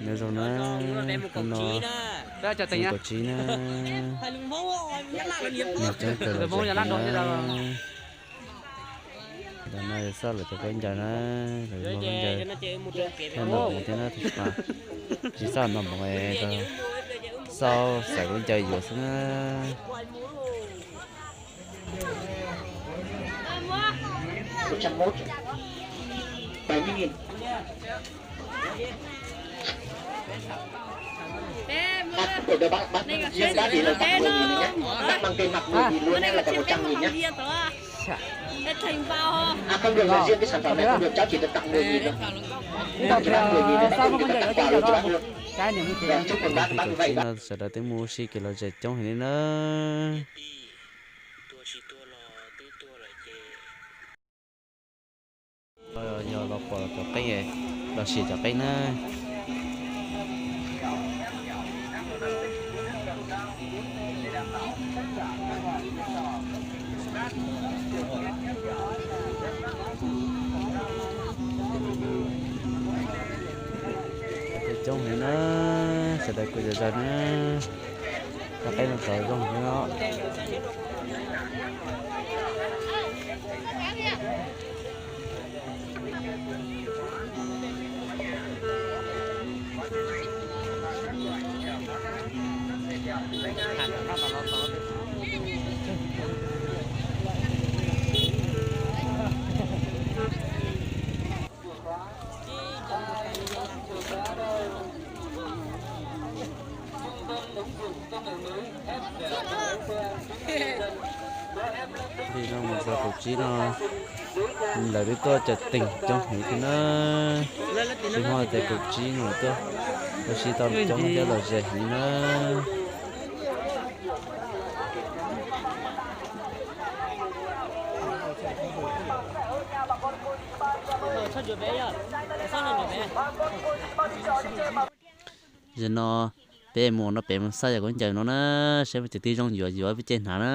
Nyob zoo na, hnub no kaum tsib na, nws coob kawg los tsev na. Ntawm no yog Xab lawv cov khaub ncaws na, lawv muag khaub ncaws noj npoo thiab na tus tsis mas, tsis Xab noj npoo, Xab xaiv khaub ncaws yuav xwb na. Kaum tsib no sawv daws twb mus ua si kev lom zem coob heev li na. Yog los pom cov qeej, los sim cov qeej na. Coob heev na, sawv daws kuj zom zaws na. Cov qeej no txawv zoo heev no. Li no mus txog kaum tsib no, lawv twb tuaj cov teeg coob heev thiab na. Tsis hmo tias kaum tsib no tuaj ua si tau coob thiab lom zem heev na. Zaum no peb mus no peb mus xaj yam khaub ncaws no na, saib puas cov twg zoo yuav yuav peb cia hnav na.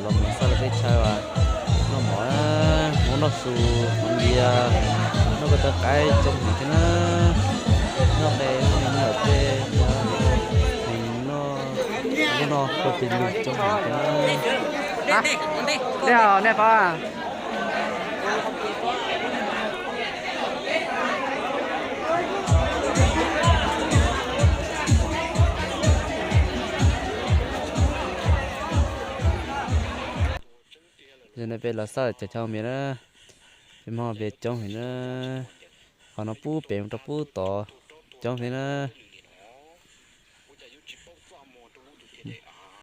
Los mus xaj lawv peb chaw as, noj mov, muab noj su, muab ntsia, noj koj taw qaib coob heev thiab na. Noj qe noj me nyuam tej, noj, lub no koj pis lug coob heev thiab na. Dej os nej pab. Yog no peb los xaj cov chaw mias na, peb hmoob peb coob heev na. Qhov no pub pem mus rau pub tod coob thiab na.